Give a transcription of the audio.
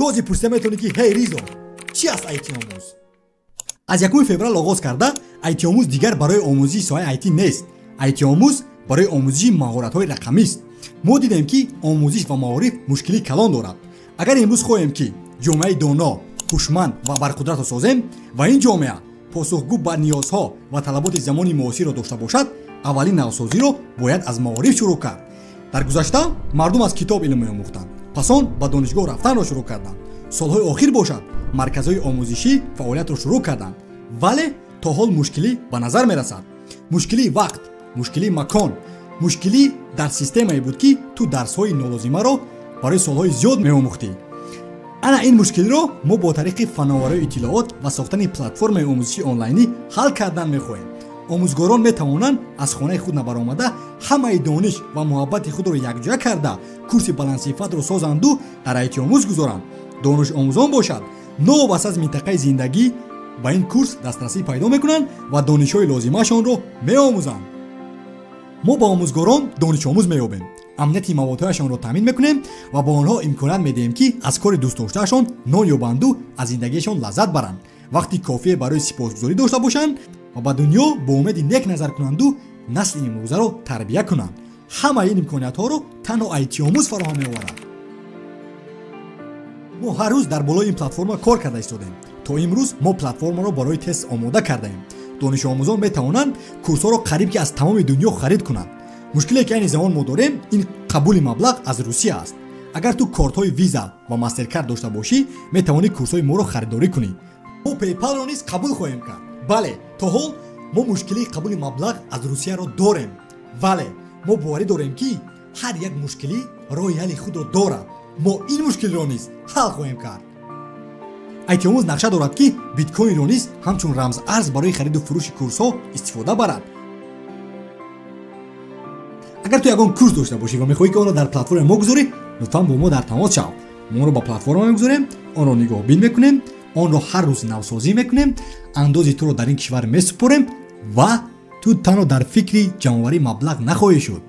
Ту ҳозир пурсида метавонӣ, ки ҳей, Ризо, чӣ аст IT-омӯз? Аз 1 феврал оғоз карда, IT-омӯз дигар барои омӯзиши соҳаи IT нест. IT-омӯз барои омӯзиши маҳоратҳои рақамист. Мо дидем, ки омӯзиш ва маориф мушкилии калон дорад. Агар имрӯз хоҳем, ки ҷомеаи доно, ҳушманд ва барқудратро созем ва ин ҷомеа посухгӯ ба ниёзҳо ва талаботи замони муосирро дошта бошад, аввалин навсозиро бояд аз маориф шурӯъ кард. Дар гузашта мардум аз китоб илм меомӯхтанд, пас он ба донишгоҳ рафтанро шурӯъ карданд. Солҳои охир бошад, марказҳои омӯзишӣ фаъолиятро шурӯъ карданд, вале то ҳол мушкилӣ ба назар мерасад. Мушкилии вақт, мушкилии макон, мушкилӣ дар системае буд, ки ту дарсҳои нолозимаро барои солҳои зиёд меомӯхтӣ. Ана ин мушкилиро мо бо тариқи фановариҳои иттилоот ва сохтани платформаи омӯзишии онлайнӣ ҳал кардан мехоҳем. Омӯзгорон метавонанд аз хонаи худ набаромада, ҳамаи дониш ва муҳаббати худро якҷоя карда, курси баландсифатро созанду дар IT-омӯз гузоранд. Донишомӯзон бошад, новобаста аз минтақаи зиндагӣ, ба ин курс дастрасӣ пайдо мекунанд ва донишҳои лозимаашонро меомӯзанд. Мо ба омӯзгорон донишомӯз меёбем, амнияти маводҳояшонро таъмин мекунем ва ба онҳо имконият медиҳем, ки аз кори дӯстдоштаашон нон ёбанду аз зиндагиашон лаззат баранд, вақти кофие барои сипосгузорӣ дошта бошанд ва ба дунё бо умеди нек назар кунанду насли имрӯзаро тарбия кунанд. Ҳамаи ин имкониятҳоро танҳо IT-омӯз фароҳам меоварад. Мо ҳар рӯз дар болои ин платформа кор карда истодем. То имрӯз мо платформаро барои тест омода кардаем. Донишомӯзон метавонанд курсҳоро қариб ки аз тамоми дунё харид кунанд. Мушкиле, ки айни замон мо дорем, ин қабули маблағ аз Русия аст. Агар ту кортҳои Виза ва Мастеркард дошта бошӣ, метавонӣ курсҳои моро харидорӣ кунӣ. Мо PayPalро низ қабул хоҳем кард. Бале, то ҳол мо мушкилии қабули маблағ аз Русияро дорем, вале мо боварӣ дорем, ки ҳар як мушкилӣ роҳи ҳалли худро дорад. Мо ин мушкилиро низ ҳал хоҳем кард. IT-омӯз нақша дорад, ки биткоинро низ ҳамчун рамзарз барои хариду фурӯши курсҳо истифода барад. Агар ту ягон курс дошта бошӣ ва мехоҳӣ, ки онро дар платформаи мо гузорӣ, лутфан бо мо дар тамос шав. Мо онро ба платформа мегузорем, онро нигоҳбин мекунем, онро ҳар рӯз навсозӣ мекунем, андози туро дар ин кишвар месупорем ва ту танҳо дар фикри ҷамъоварии маблағ нахоҳӣ шуд.